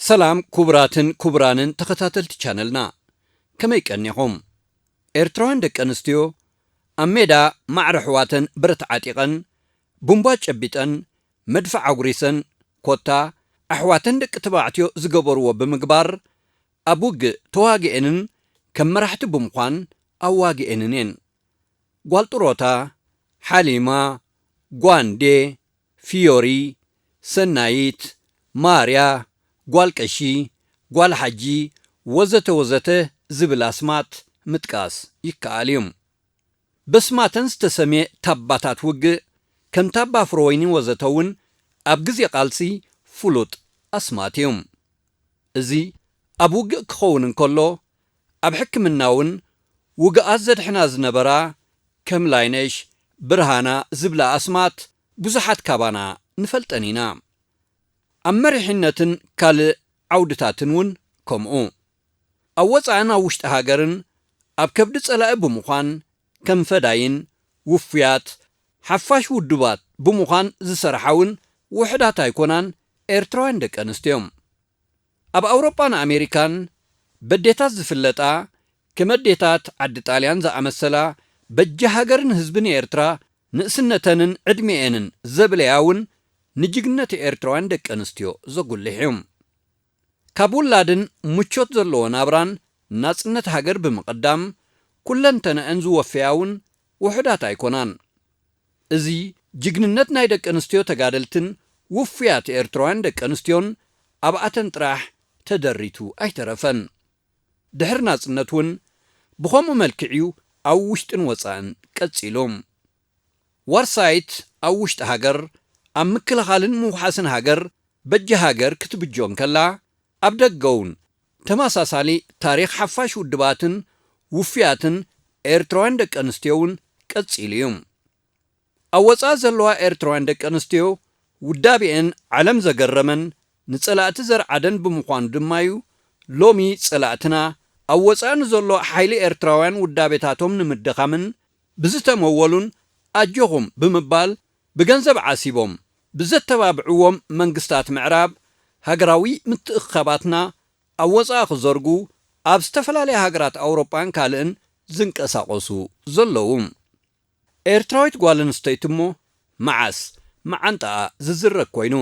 ሰላም ክቡራትን ክቡራንን ተኸታተልቲ ቻነልና፣ ከመይ ቀኒኹም? ኤርትራውያን ደቂ ኣንስትዮ ኣብ ሜዳ ማዕረ ኣሕዋተን ብረት ዓጢቐን፣ ቡምባ ጨቢጠን፣ መድፍዕ ኣጉሪሰን፣ ኮታ ኣሕዋተን ደቂ ተባዕትዮ ዝገበርዎ ብምግባር፣ ኣብ ውግእ ተዋጊኤንን ከም መራሕቲ ብምዃን ኣዋጊኤንን እየን። ጓል ጥሮታ፣ ሓሊማ፣ ጓንዴ፣ ፊዮሪ፣ ሰናይት፣ ማርያ፣ ጓል ቀሺ፣ ጓል ሓጂ፣ ወዘተ ወዘተ ዝብል ኣስማት ምጥቃስ ይከኣል እዩ። በስማተን ዝተሰምየ ታባታት ውግእ፣ ከም ታባ ፍረወይኒ ወዘተ እውን ኣብ ግዜ ቃልሲ ፍሉጥ ኣስማት እዩ። እዚ ኣብ ውግእ ክኸውን እንከሎ፣ ኣብ ሕክምና እውን ውግኣት ዘድሕና ዝነበራ ከም ላይነሽ፣ ብርሃና ዝብላ ኣስማት ብዙሓት ካባና ንፈልጠን ኢና። ኣብ መሪሕነትን ካልእ ዓውድታትን እውን ከምኡ። ኣብ ወጻእን ኣብ ውሽጢ ሃገርን ኣብ ከብዲ ጸላኢ ብምዃን ከም ፈዳይን ውፉያት ሓፋሽ ውዱባት ብምዃን ዝሰርሓ እውን ውሑዳት ኣይኮናን ኤርትራውያን ደቂ ኣንስትዮ። ኣብ ኣውሮጳን ኣሜሪካን በዴታት ዝፍለጣ፣ ከም ኣዴታት ዓዲ ጣልያን ዝኣመሰላ፣ በጃ ሃገርን ህዝብን ኤርትራ ንእስነተንን ዕድሜኤንን ዘብለያ እውን ንጅግነት ኤርትራውያን ደቂ ኣንስትዮ ዘጉልሕ እዩ። ካብ ውላድን ምቾት ዘለዎ ናብራን ናጽነት ሃገር ብምቕዳም፣ ኩለንተነአን ዝወፈያ እውን ውሑዳት ኣይኮናን። እዚ ጅግንነት ናይ ደቂ ኣንስትዮ ተጋደልትን ውፉያት ኤርትራውያን ደቂ ኣንስትዮን ኣብኣተን ጥራሕ ተደሪቱ ኣይተረፈን። ድሕሪ ናጽነት እውን ብኸምኡ መልክዕ እዩ ኣብ ውሽጥን ወጻእን ቀጺሉ። ዋርሳይት ኣብ ውሽጢ ሃገር፣ ኣብ ምክልኻልን ምውሓስን ሃገር በጃ ሃገር ክትብጆ እንከላ፣ ኣብ ደገ እውን ተመሳሳሊ ታሪኽ ሓፋሽ ውድባትን ውፉያትን ኤርትራውያን ደቂ ኣንስትዮ እውን ቀጺሉ እዩ። ኣብ ወጻኢ ዘለዋ ኤርትራውያን ደቂ ኣንስትዮ ውዳቤኤን ዓለም ዘገረመን ንጸላእቲ ዘርዓደን ብምዃኑ ድማ እዩ ሎሚ ጸላእትና ኣብ ወጻኢ ንዘሎ ሓይሊ ኤርትራውያን ውዳቤታቶም ንምድኻምን ብዝተመወሉን ኣጆኹም ብምባል ብገንዘብ ዓሲቦም ብዘተባብዕዎም መንግስታት ምዕራብ ሃገራዊ ምትእኽኻባትና ኣብ ወጻኢ ክዘርጉ ኣብ ዝተፈላለያ ሃገራት ኣውሮጳን ካልእን ዝንቀሳቐሱ ዘለዉ። ኤርትራዊት ጓል ኣንስተይቲ እሞ መዓስ መዓንጣኣ ዝዝረግ ኮይኑ፣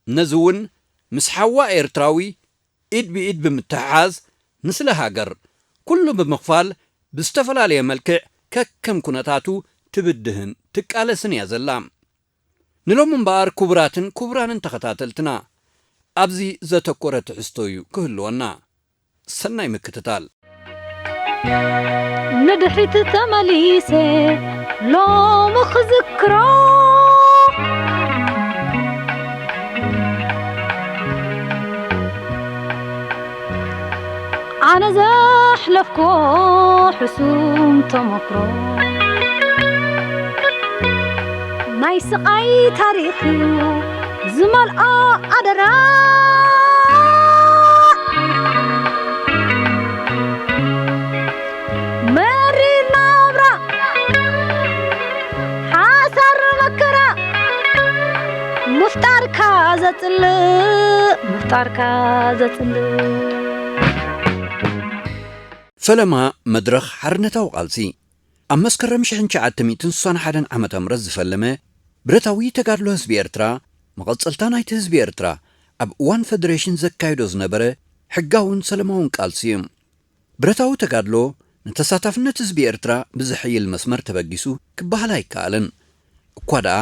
ነዚ እውን ምስ ሓዋ ኤርትራዊ ኢድ ብኢድ ብምትሕሓዝ ንስለ ሃገር ኩሉ ብምኽፋል ብዝተፈላለየ መልክዕ ከከም ኩነታቱ ትብድህን ትቃለስን እያ ዘላ። ንሎሚ እምበኣር ክቡራትን ክቡራንን ተኸታተልትና ኣብዚ ዘተኮረ ትሕዝቶ እዩ ክህልወና። ሰናይ ምክትታል። ንድሕሪት ተመሊሰ ሎሚ ክዝክሮ ኣነ ዘሕለፍኮ ሕሱም ተመክሮ ናይ ስቓይ ታሪኽ እዩ ዝመልኦ ኣደራ መሪር ናብራ ሓሳር መከራ ምፍጣርካ ዘጽልእ ምፍጣርካ ዘጽልእ ፈለማ መድረኽ ሓርነታዊ ቃልሲ ኣብ መስከረም ሽሕን ትሽዓተ ሚእትን ስሳን ሓደን ዓመተ ምህረት ዝፈለመ ብረታዊ ተጋድሎ ህዝቢ ኤርትራ፣ መቐጸልታ ናይቲ ህዝቢ ኤርትራ ኣብ እዋን ፈደሬሽን ዘካይዶ ዝነበረ ሕጋውን ሰለማውን ቃልሲ እዩ። ብረታዊ ተጋድሎ ንተሳታፍነት ህዝቢ ኤርትራ ብዘሐይል መስመር ተበጊሱ ክበሃል ኣይከኣልን። እኳ ደኣ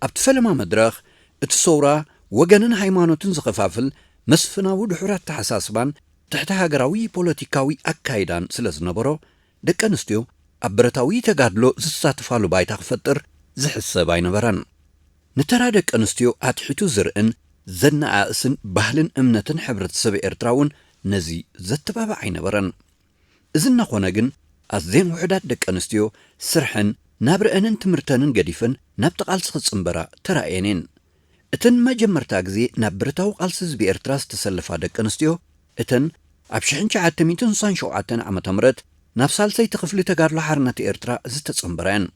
ኣብቲ ፈለማ መድረኽ እቲ ሰውራ ወገንን ሃይማኖትን ዝኸፋፍል መስፍናዊ ድሑር ኣተሓሳስባን ትሕቲ ሃገራዊ ፖለቲካዊ ኣካይዳን ስለ ዝነበሮ፣ ደቂ ኣንስትዮ ኣብ ብረታዊ ተጋድሎ ዝሳተፋሉ ባይታ ክፈጥር ዝሕሰብ ኣይነበረን። ንተራ ደቂ ኣንስትዮ ኣትሒቱ ዝርእን ዘነኣእስን ባህልን እምነትን ሕብረተሰብ ኤርትራ እውን ነዚ ዘተባብዕ ኣይነበረን። እዚ እናኾነ ግን ኣዝየን ውሑዳት ደቂ ኣንስትዮ ስርሐን ናብርአንን ትምህርተንን ገዲፈን ናብቲ ቃልሲ ክጽንበራ ተራእየን እየን። እተን መጀመርታ ግዜ ናብ ብረታዊ ቃልሲ ህዝቢ ኤርትራ ዝተሰለፋ ደቂ ኣንስትዮ እተን ኣብ ሽሕን ትሽዓተ ሚእትን ስሳን ሸውዓተን ዓመተ ምህረት ናብ ሳልሰይቲ ክፍሊ ተጋድሎ ሓርነት ኤርትራ ዝተጸንበራ እየን።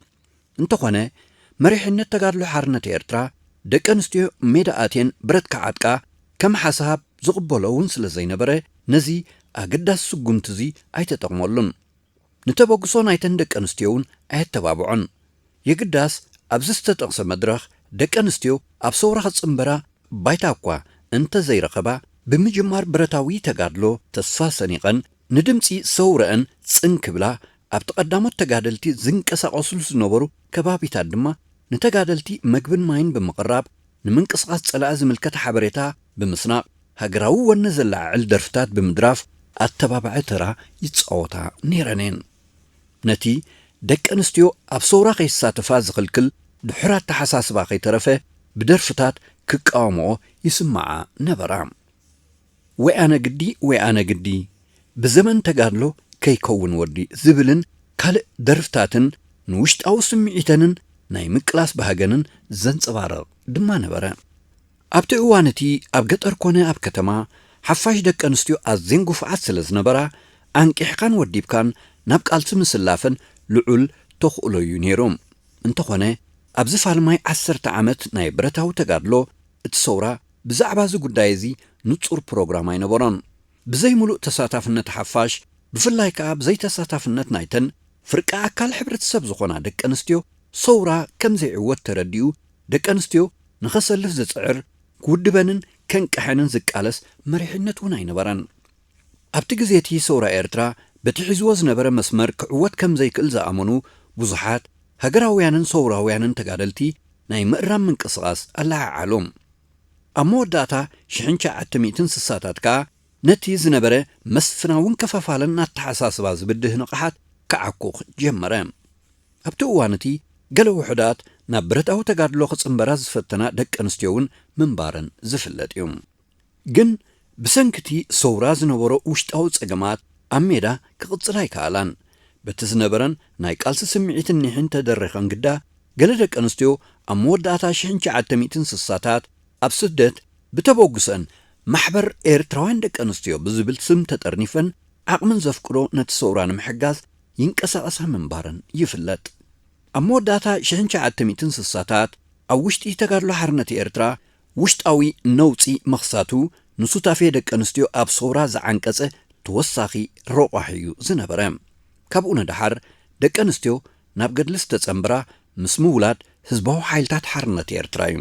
እንተኾነ መሪሕነት ተጋድሎ ሓርነት ኤርትራ ደቂ ኣንስትዮ ሜዳ ኣትየን ብረት ክዓጥቃ ከም ሓሳብ ዝቕበሎ እውን ስለ ዘይነበረ፣ ነዚ ኣገዳሲ ስጉምቲ እዚ ኣይተጠቕመሉን። ንተበግሶ ናይተን ደቂ ኣንስትዮ እውን ኣየተባብዖን። የግዳስ፣ ኣብዚ ዝተጠቕሰ መድረኽ፣ ደቂ ኣንስትዮ ኣብ ሰውራ ክጽንበራ ባይታ እኳ እንተ ዘይረኸባ፣ ብምጅማር ብረታዊ ተጋድሎ ተስፋ ሰኒቐን፣ ንድምጺ ሰውረአን ጽን ክብላ፣ ኣብቲ ቀዳሞት ተጋደልቲ ዝንቀሳቐስሉ ዝነበሩ ከባቢታት ድማ፣ ንተጋደልቲ መግብን ማይን ብምቕራብ፣ ንምንቅስቓስ ጸላኢ ዝምልከት ሓበሬታ ብምስናቕ፣ ሃገራዊ ወነ ዘለዓዕል ደርፍታት ብምድራፍ፣ ኣተባባዒ ተራ ይጻወታ ነይረን እየን። ነቲ ደቂ ኣንስትዮ ኣብ ሰውራ ከይሳተፋ ዝኽልክል ድሑር ኣተሓሳስባ ከይተረፈ ብደርፍታት ክቃወምኦ ይስምዓ ነበራ። ወይ ኣነ ግዲ፣ ወይ ኣነ ግዲ፣ ብዘመን ተጋድሎ ከይከውን ወዲ ዝብልን ካልእ ደርፍታትን ንውሽጣዊ ስምዒተንን ናይ ምቅላስ ባህገንን ዘንጸባርቕ ድማ ነበረ። ኣብቲ እዋን እቲ ኣብ ገጠር ኮነ ኣብ ከተማ ሓፋሽ ደቂ ኣንስትዮ ኣዝየን ግፉዓት ስለ ዝነበራ፣ ኣንቂሕካን ወዲብካን ናብ ቃልሲ ምስላፈን ልዑል ተኽእሎ እዩ ነይሩ። እንተኾነ፣ ኣብዚ ፋልማይ ዓሰርተ ዓመት ናይ ብረታዊ ተጋድሎ እቲ ሰውራ ብዛዕባ እዚ ጉዳይ እዚ ንጹር ፕሮግራም ኣይነበሮን። ብዘይ ምሉእ ተሳታፍነት ሓፋሽ፣ ብፍላይ ከኣ ብዘይ ተሳታፍነት ናይተን ፍርቂ ኣካል ሕብረተሰብ ዝኾና ደቂ ኣንስትዮ፣ ሰውራ ከም ዘይዕወት ተረዲኡ፣ ደቂ ኣንስትዮ ንኸሰልፍ ዝጽዕር፣ ክውድበንን ከንቅሐንን ዝቃለስ መሪሕነት እውን ኣይነበረን። ኣብቲ ግዜ እቲ ሰውራ ኤርትራ በቲ ሒዝዎ ዝነበረ መስመር ክዕወት ከም ዘይክእል ዝኣመኑ ብዙሓት ሃገራውያንን ሰውራውያንን ተጋደልቲ ናይ ምእራም ምንቅስቓስ ኣለዓዓሉ። ኣብ መወዳእታ ሽሕን ትሽዓተ ሚእትን ስሳታት ከኣ ነቲ ዝነበረ መስፍናውን ከፋፋልን ኣተሓሳስባ ዝብድህ ንቕሓት ክዓኩኽ ጀመረ። ኣብቲ እዋን እቲ ገለ ውሑዳት ናብ ብረታዊ ተጋድሎ ክጽንበራ ዝፈተና ደቂ ኣንስትዮ እውን ምንባረን ዝፍለጥ እዩ። ግን ብሰንኪ እቲ ሰውራ ዝነበሮ ውሽጣዊ ጸገማት ኣብ ሜዳ ክቕጽላ ኣይከኣላን። በቲ ዝነበረን ናይ ቃልሲ ስምዒትን ኒሕን ተደሪኸን ግዳ፣ ገለ ደቂ ኣንስትዮ ኣብ መወዳእታ ሽሕን ትሽዓተ ሚእትን ስሳታት ኣብ ስደት ብተበግሶን ማሕበር ኤርትራውያን ደቂ ኣንስትዮ ብዝብል ስም ተጠርኒፈን ዓቕመን ዘፍቅዶ ነቲ ሰውራ ንምሕጋዝ ይንቀሳቐሳ ምንባረን ይፍለጥ። ኣብ መወዳእታ ሽሕን ትሽዓተ ሚእትን ስሳታት ኣብ ውሽጢ ተጋድሎ ሓርነት ኤርትራ ውሽጣዊ ነውጺ ምኽሳቱ ንሱታፌ ደቂ ኣንስትዮ ኣብ ሰውራ ዝዓንቀጸ ተወሳኺ ረቋሒ እዩ ዝነበረ። ካብኡ ንደሓር ደቂ ኣንስትዮ ናብ ገድሊ ዝተጸንብራ ምስ ምውላድ ህዝባዊ ሓይልታት ሓርነት ኤርትራ እዩ።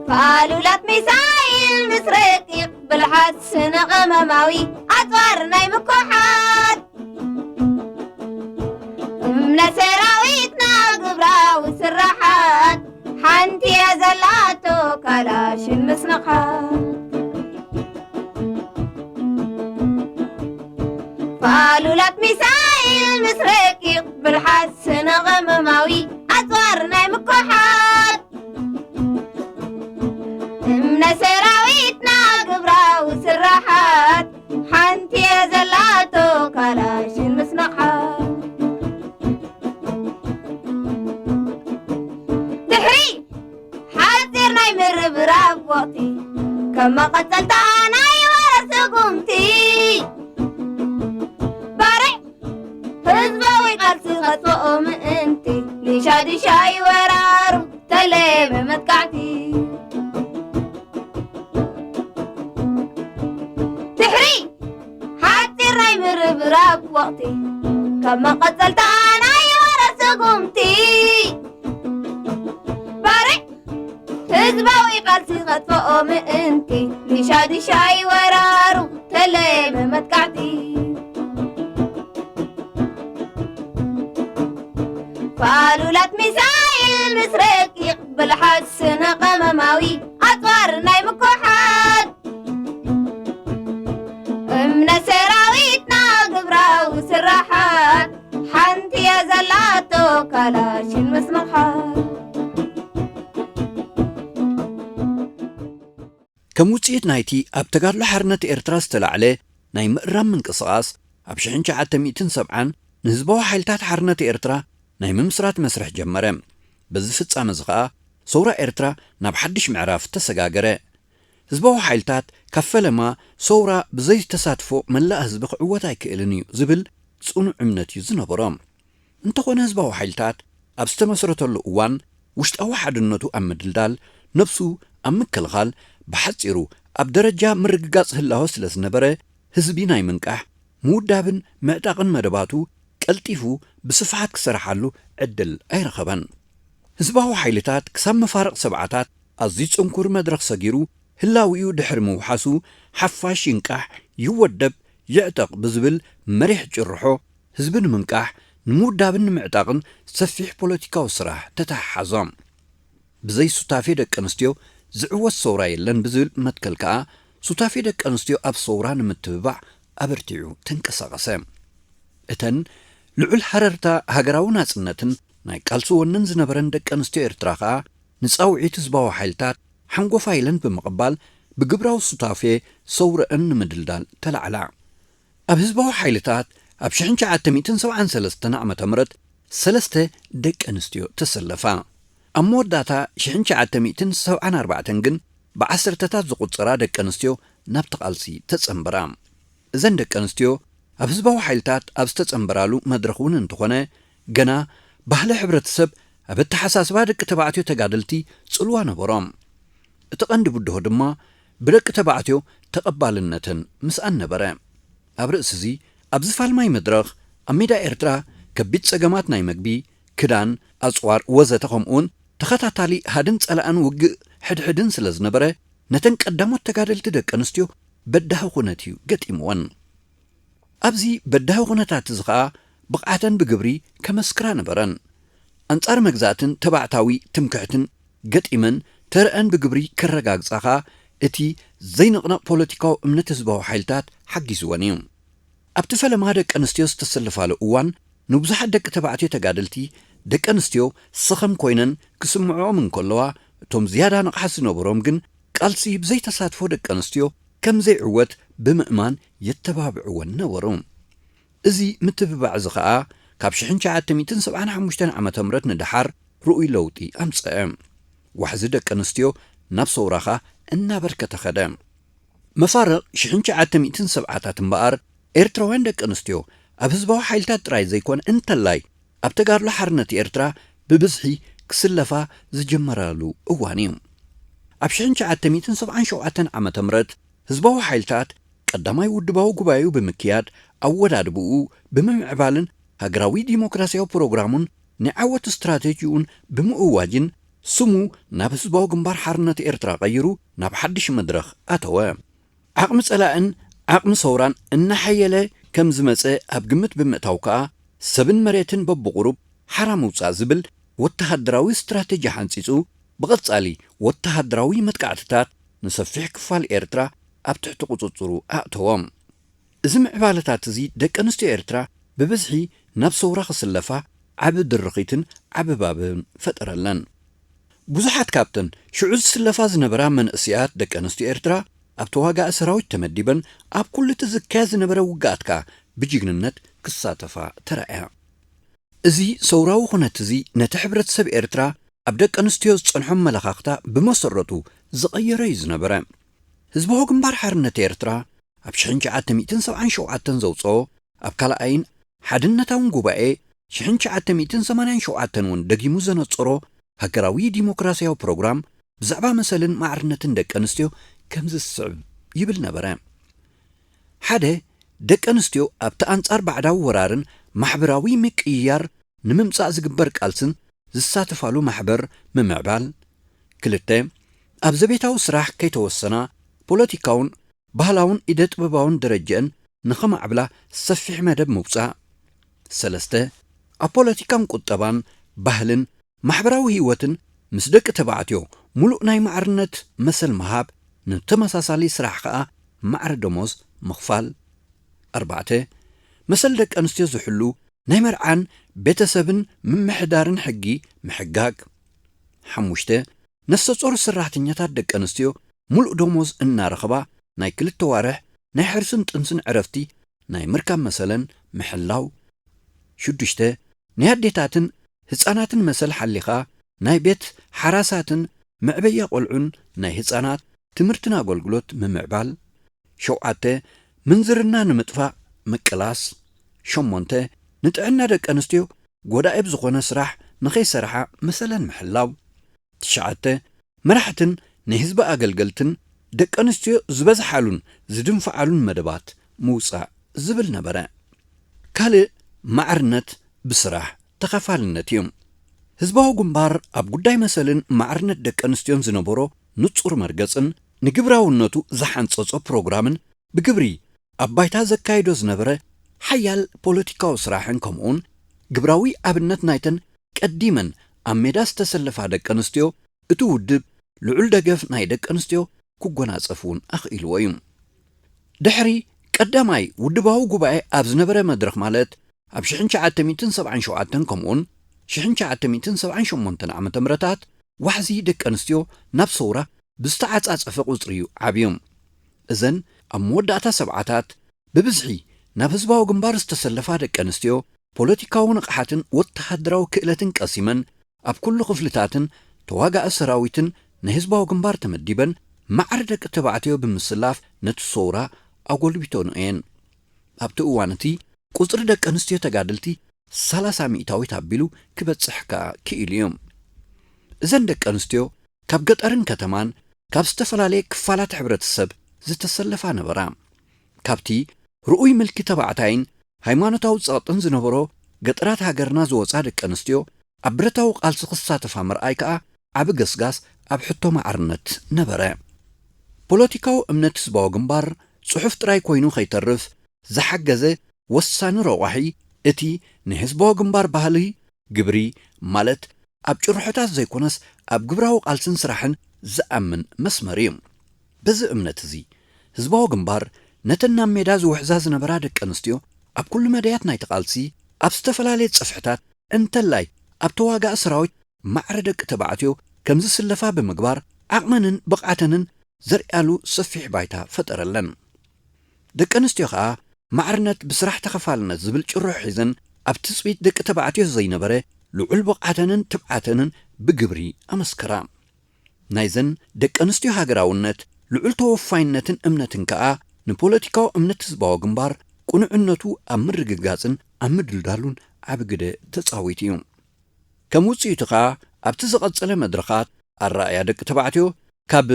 ፋሉላት ሚሳይል ምስ ረቂቕ ብልሓት ስነ ቀመማዊ ኣጽዋር ናይ ምኩሓት እምነ ሰራዊትና ግብራዊ ስራሓት ሓንቲ እያ ዘላቶ ካላሽን ምስንኻት። ፋሉላት ሚሳይል ምስ ረቂቕ ብልሓት ስነ ቀመማዊ ኣጽዋር ናይ ምኩሓት እምነ ሰራዊትና ግብራዊ ስራሓት ሓንቲ እያ ዘላቶ ካላሽን ምስንኻት። ድሕሪ ሓጺር ናይ ምርብራብ ወቕቲ ከም መቐጸልታ ናይ ወረ ስጉምቲ ባርዕ ህዝባዊ ቃልሲ ከጥፍኦ ምእንቲ ንሻድሻይ ወራሩ ተለመ መጥቃዕቲ። ድሕሪ ሓጺር ናይ ምርብራብ ወቕቲ ከም መቐጸልታ ናይ ወረ ስጉምቲ ባርዕ ህዝባዊ ቃልሲ ከጥፍኦ ምእንቲ ንሻድሻይ ወራሩ ተለመ መጥቃዕቲ። ፋሉላት ሚሳይል ምስ ረቂቕ ብልሓት ስነ ቀመማዊ ኣጽዋር ናይ ምኩሓት እምነ ሰራዊትና ግብራዊ ስራሓት ሓንቲ እያ ዘላቶ ካላሽን ምስንኻት። ከም ውጽኢት ናይቲ ኣብ ተጋድሎ ሓርነት ኤርትራ ዝተላዕለ ናይ ምእራም ምንቅስቓስ፣ ኣብ ሽሕን ትሽዓተ ሚእትን ሰብዓን ንህዝባዊ ሓይልታት ሓርነት ኤርትራ ናይ ምምስራት መስርሕ ጀመረ። በዚ ፍጻመ እዚ ኸኣ፣ ሰውራ ኤርትራ ናብ ሓድሽ ምዕራፍ ተሰጋገረ። ህዝባዊ ሓይልታት ካብ ፈለማ ሰውራ ብዘይ ተሳትፎ መላእ ህዝቢ ክዕወት ኣይክእልን እዩ ዝብል ጽኑዕ እምነት እዩ ዝነበሮም። እንተኾነ ህዝባዊ ሓይልታት ኣብ ዝተመስረተሉ እዋን ውሽጣዊ ሓድነቱ ኣብ ምድልዳል፣ ነብሱ ኣብ ምክልኻል፣ ብሓጺሩ ኣብ ደረጃ ምርግጋጽ ህላወ ስለ ዝነበረ፣ ህዝቢ ናይ ምንቃሕ፣ ምውዳብን ምዕጣቕን መደባቱ ቀልጢፉ ብስፍሓት ክሰርሓሉ ዕድል ኣይረኸበን። ህዝባዊ ሓይልታት ክሳብ መፋርቕ ሰብዓታት ኣዝዩ ጽንኩር መድረኽ ሰጊሩ፣ ህላዊኡ ድሕሪ ምውሓሱ፣ ሓፋሽ ይንቃሕ፣ ይወደብ፣ ይዕጠቕ ብዝብል መሪሕ ጭርሖ ህዝቢ ንምንቃሕ፣ ንምውዳብን ንምዕጣቕን ሰፊሕ ፖለቲካዊ ስራሕ ተተሓሓዞ። ብዘይ ሱታፌ ደቂ ኣንስትዮ ዝዕወት ሰውራ የለን ብዝብል መትከል ከኣ፣ ሱታፌ ደቂ ኣንስትዮ ኣብ ሰውራ ንምትብባዕ ኣበርቲዑ ተንቀሳቐሰ። እተን ልዑል ሃረርታ ሃገራዊ ናጽነትን ናይ ቃልሲ ወንን ዝነበረን ደቂ ኣንስትዮ ኤርትራ ከኣ፣ ንጻውዒት ህዝባዊ ሓይልታት ሓንጎፋ ኢለን ብምቕባል፣ ብግብራዊ ሱታፌ ሰውረአን ንምድልዳል ተላዕላ። ኣብ ህዝባዊ ሓይልታት ኣብ ሽሕን ትሽዓተ ሚእትን ሰብዓን ሰለስተን ዓመተ ምህረት ሰለስተ ደቂ ኣንስትዮ ተሰለፋ። ኣብ መወዳእታ ሽሕን ትሽዓተ ሚእትን ሰብዓን ኣርባዕተን ግን ብዓሰርተታት ዝቑጸራ ደቂ ኣንስትዮ ናብቲ ቃልሲ ተጸንበራ። እዘን ደቂ ኣንስትዮ ኣብ ህዝባዊ ሓይልታት ኣብ ዝተጸንበራሉ መድረኽ እውን እንተኾነ፣ ገና ባህሊ ሕብረተሰብ ኣብ ኣተሓሳስባ ደቂ ተባዕትዮ ተጋደልቲ ጽልዋ ነበሮም። እቲ ቀንዲ ብድሆ ድማ ብደቂ ተባዕትዮ ተቐባልነተን ምስኣን ነበረ። ኣብ ርእሲ እዚ፣ ኣብዚ ፋልማይ መድረኽ፣ ኣብ ሜዳ ኤርትራ ከቢድ ጸገማት ናይ መግቢ፣ ክዳን፣ ኣጽዋር ወዘተ፣ ከምኡውን ተኸታታሊ ሃድን ጸላእን ውግእ ሕድሕድን ስለ ዝነበረ፣ ነተን ቀዳሞት ተጋደልቲ ደቂ ኣንስትዮ በዳሂ ኩነት እዩ ገጢምወን። ኣብዚ በዳሂ ኩነታት እዚ ኸኣ ብቕዓተን ብግብሪ ከመስክራ ነበረን። ኣንጻር መግዛእትን ተባዕታዊ ትምክሕትን ገጢመን ተረአን ብግብሪ ከረጋግጻ ኸኣ እቲ ዘይንቕነቕ ፖለቲካዊ እምነት ህዝባዊ ሓይልታት ሓጊዝወን እዩ። ኣብቲ ፈለማ ደቂ ኣንስትዮ ዝተሰለፋሉ እዋን ንብዙሓት ደቂ ተባዕትዮ ተጋደልቲ ደቂ ኣንስትዮ ሰኸም ኮይነን ክስምዕኦም እንከለዋ፣ እቶም ዝያዳ ንቕሓት ዝነበሮም ግን ቃልሲ ብዘይተሳትፎ ደቂ ኣንስትዮ ከም ዘይዕወት ብምእማን የተባብዕወን ነበሩ። እዚ ምትብባዕ እዚ ኸኣ ካብ ሽሕን ትሽዓተ ሚእትን ሰብዓን ሓሙሽተን ዓመተ ምህረት ንደሓር ርኡይ ለውጢ ኣምጸአ። ዋሕዚ ደቂ ኣንስትዮ ናብ ሰውራ ኸኣ እናበርከተ ኸደ። መፋርቕ ሽሕን ትሽዓተ ሚእትን ሰብዓታት እምበኣር፣ ኤርትራውያን ደቂ ኣንስትዮ ኣብ ህዝባዊ ሓይልታት ጥራይ ዘይኮነ እንተላይ ኣብ ተጋድሎ ሓርነት ኤርትራ ብብዝሒ ክስለፋ ዝጀመራሉ እዋን እዩ። ኣብ ሽሕን ትሽዓተ ሚእትን ሰብዓን ሸውዓተን ዓመተ ምህረት ህዝባዊ ሓይልታት ቀዳማይ ውድባዊ ጉባኤኡ ብምክያድ፣ ኣወዳድብኡ ብምምዕባልን ሃገራዊ ዲሞክራስያዊ ፕሮግራሙን ናይ ዓወት ስትራቴጂኡን ብምእዋጅን፣ ስሙ ናብ ህዝባዊ ግንባር ሓርነት ኤርትራ ቀይሩ ናብ ሓድሽ መድረኽ ኣተወ። ዓቕሚ ጸላእን ዓቕሚ ሰውራን እናሓየለ ከም ዝመጸ ኣብ ግምት ብምእታው ከኣ፣ ሰብን መሬትን በብቑሩብ ሓራ ምውጻእ ዝብል ወተሃደራዊ ስትራቴጂ ሓንጺጹ፣ ብቐጻሊ ወተሃደራዊ መጥቃዕትታት ንሰፊሕ ክፋል ኤርትራ ኣብ ትሕቲ ቁጽጽሩ ኣእተዎም። እዚ ምዕባለታት እዚ ደቂ ኣንስትዮ ኤርትራ ብብዝሒ ናብ ሰውራ ክስለፋ ዓቢ ድርኺትን ዓቢ ባብን ፈጠረለን። ብዙሓት ካብተን ሽዑ ዝስለፋ ዝነበራ መንእሰያት ደቂ ኣንስትዮ ኤርትራ ኣብ ተዋጋኢ ሰራዊት ተመዲበን ኣብ ኩሉ እቲ ዝካየድ ዝነበረ ውግኣት ከኣ ብጅግንነት ክሳተፋ ተራእያ። እዚ ሰውራዊ ኩነት እዚ ነቲ ሕብረተሰብ ኤርትራ ኣብ ደቂ ኣንስትዮ ዝጸንሖ ኣመለኻኽታ ብመሰረቱ ዝቐየረ እዩ ዝነበረ። ህዝባዊ ግንባር ሓርነት ኤርትራ ኣብ ሽሕን ትሽዓተ ሚእትን ሰብዓን ሸውዓተን ዘውጽኦ ኣብ ካልኣይን ሓድነታውን ጉባኤ ሽሕን ትሽዓተ ሚእትን ሰማንያን ሸውዓተን እውን ደጊሙ ዘነጸሮ ሃገራዊ ዲሞክራስያዊ ፕሮግራም ብዛዕባ መሰልን ማዕርነትን ደቂ ኣንስትዮ ከምዚ ዝስዕብ ይብል ነበረ። ሓደ፣ ደቂ ኣንስትዮ ኣብቲ ኣንጻር ባዕዳዊ ወራርን ማሕበራዊ ምቅይያር ንምምጻእ ዝግበር ቃልስን ዝሳተፋሉ ማሕበር ምምዕባል። ክልተ፣ ኣብ ዘቤታዊ ስራሕ ከይተወሰና ፖለቲካውን ባህላውን ኢደ ጥበባውን ደረጀአን ንኸማዕብላ ሰፊሕ መደብ ምውጻእ። ሰለስተ፣ ኣብ ፖለቲካን ቁጠባን ባህልን ማሕበራዊ ህይወትን ምስ ደቂ ተባዕትዮ ምሉእ ናይ ማዕርነት መሰል ምሃብ፣ ንተመሳሳሊ ስራሕ ከኣ ማዕረ ደሞዝ ምኽፋል። ኣርባዕተ፣ መሰል ደቂ ኣንስትዮ ዝሕሉ ናይ መርዓን ቤተሰብን ምምሕዳርን ሕጊ ምሕጋግ። ሓሙሽተ፣ ነፍሰ ጾር ሰራሕተኛታት ደቂ ኣንስትዮ ምሉእ ደሞዝ እናረኸባ ናይ ክልተ ዋርሕ ናይ ሕርስን ጥንስን ዕረፍቲ ናይ ምርካብ መሰለን ምሕላው። ሽዱሽተ፣ ናይ ኣዴታትን ህጻናትን መሰል ሓሊኻ ናይ ቤት ሓራሳትን መዕበያ ቆልዑን ናይ ህጻናት ትምህርትን ኣገልግሎት ምምዕባል። ሸውዓተ፣ ምንዝርና ንምጥፋእ ምቅላስ። ሸሞንተ፣ ንጥዕና ደቂ ኣንስትዮ ጎዳኢ ብዝኾነ ስራሕ ንኸይሰርሓ መሰለን ምሕላው። ትሽዓተ፣ መራሕትን ናይ ህዝቢ ኣገልገልትን ደቂ ኣንስትዮ ዝበዝሓሉን ዝድንፍዓሉን መደባት ምውጻእ ዝብል ነበረ። ካልእ ማዕርነት ብስራሕ ተኸፋልነት እዩ። ህዝባዊ ግንባር ኣብ ጉዳይ መሰልን ማዕርነት ደቂ ኣንስትዮን ዝነበሮ ንጹር መርገጽን ንግብራውነቱ ዝሓንጸጾ ፕሮግራምን ብግብሪ ኣብ ባይታ ዘካይዶ ዝነበረ ሓያል ፖለቲካዊ ስራሕን ከምኡውን ግብራዊ ኣብነት ናይተን ቀዲመን ኣብ ሜዳ ዝተሰለፋ ደቂ ኣንስትዮ እቲ ውድብ ልዑል ደገፍ ናይ ደቂ ኣንስትዮ ክጎናጸፍ እውን ኣኽኢልዎ እዩ። ድሕሪ ቀዳማይ ውድባዊ ጉባኤ ኣብ ዝነበረ መድረኽ ማለት ኣብ ሽሕን ትሽዓተ ሚእትን ሰብዓን ሸውዓተን ከምኡውን ሽሕን ትሽዓተ ሚእትን ሰብዓን ሸሞንተን ዓመተ ምህረታት ዋሕዚ ደቂ ኣንስትዮ ናብ ሰውራ ብዝተዓጻጸፈ ቁጽሪ እዩ ዓብዩ። እዘን ኣብ መወዳእታ ሰብዓታት ብብዝሒ ናብ ህዝባዊ ግንባር ዝተሰለፋ ደቂ ኣንስትዮ ፖለቲካዊ ንቕሓትን ወተሃደራዊ ክእለትን ቀሲመን ኣብ ኩሉ ክፍልታትን ተዋጋኢ ሰራዊትን ናይ ህዝባዊ ግንባር ተመዲበን ማዕረ ደቂ ተባዕትዮ ብምስላፍ ነቲ ሰውራ ኣጎልቢተንኦ እየን። ኣብቲ እዋን እቲ ቁጽሪ ደቂ ኣንስትዮ ተጋደልቲ ሰላሳ ሚእታዊት ኣቢሉ ክበጽሕ ከኣ ክኢሉ እዩ። እዘን ደቂ ኣንስትዮ ካብ ገጠርን ከተማን ካብ ዝተፈላለየ ክፋላት ሕብረተሰብ ዝተሰለፋ ነበራ። ካብቲ ርኡይ ምልኪ ተባዕታይን ሃይማኖታዊ ጸቕጥን ዝነበሮ ገጠራት ሃገርና ዝወጻ ደቂ ኣንስትዮ ኣብ ብረታዊ ቃልሲ ክሳተፋ ምርኣይ ከኣ ዓቢ ገስጋስ ኣብ ሕቶ ማዕርነት ነበረ። ፖለቲካዊ እምነት ህዝባዊ ግንባር ጽሑፍ ጥራይ ኮይኑ ከይተርፍ ዝሓገዘ ወሳኒ ረቋሒ እቲ ንህዝባዊ ግንባር ባህሊ ግብሪ ማለት ኣብ ጭርሖታት ዘይኮነስ ኣብ ግብራዊ ቃልስን ስራሕን ዝኣምን መስመር እዩ። በዚ እምነት እዚ ህዝባዊ ግንባር ነተን ናብ ሜዳ ዝውሕዛ ዝነበራ ደቂ ኣንስትዮ ኣብ ኩሉ መዳያት ናይቲ ቃልሲ ኣብ ዝተፈላለየ ጽፍሕታት እንተላይ ኣብ ተዋጋኢ ሰራዊት ማዕረ ደቂ ተባዕትዮ ከም ዝስለፋ ብምግባር ዓቕመንን ብቕዓተንን ዘርእያሉ ሰፊሕ ባይታ ፈጠረለን። ደቂ ኣንስትዮ ኸኣ ማዕርነት ብስራሕ ተኸፋልነት ዝብል ጭርሖ ሒዘን ኣብ ትጽቢት ደቂ ተባዕትዮ ዘይነበረ ልዑል ብቕዓተንን ትብዓተንን ብግብሪ ኣመስከራ። ናይዘን ደቂ ኣንስትዮ ሃገራውነት ልዑል ተወፋይነትን እምነትን ከኣ ንፖለቲካዊ እምነት ህዝባዊ ግንባር ቅኑዕነቱ ኣብ ምርግጋጽን ኣብ ምድልዳሉን ዓቢ ግደ ተጻዊቱ እዩ። ከም ውጽኢቱ ከኣ ኣብቲ ዝቐጸለ መድረኻት ኣረኣእያ ደቂ ተባዕትዮ ካብ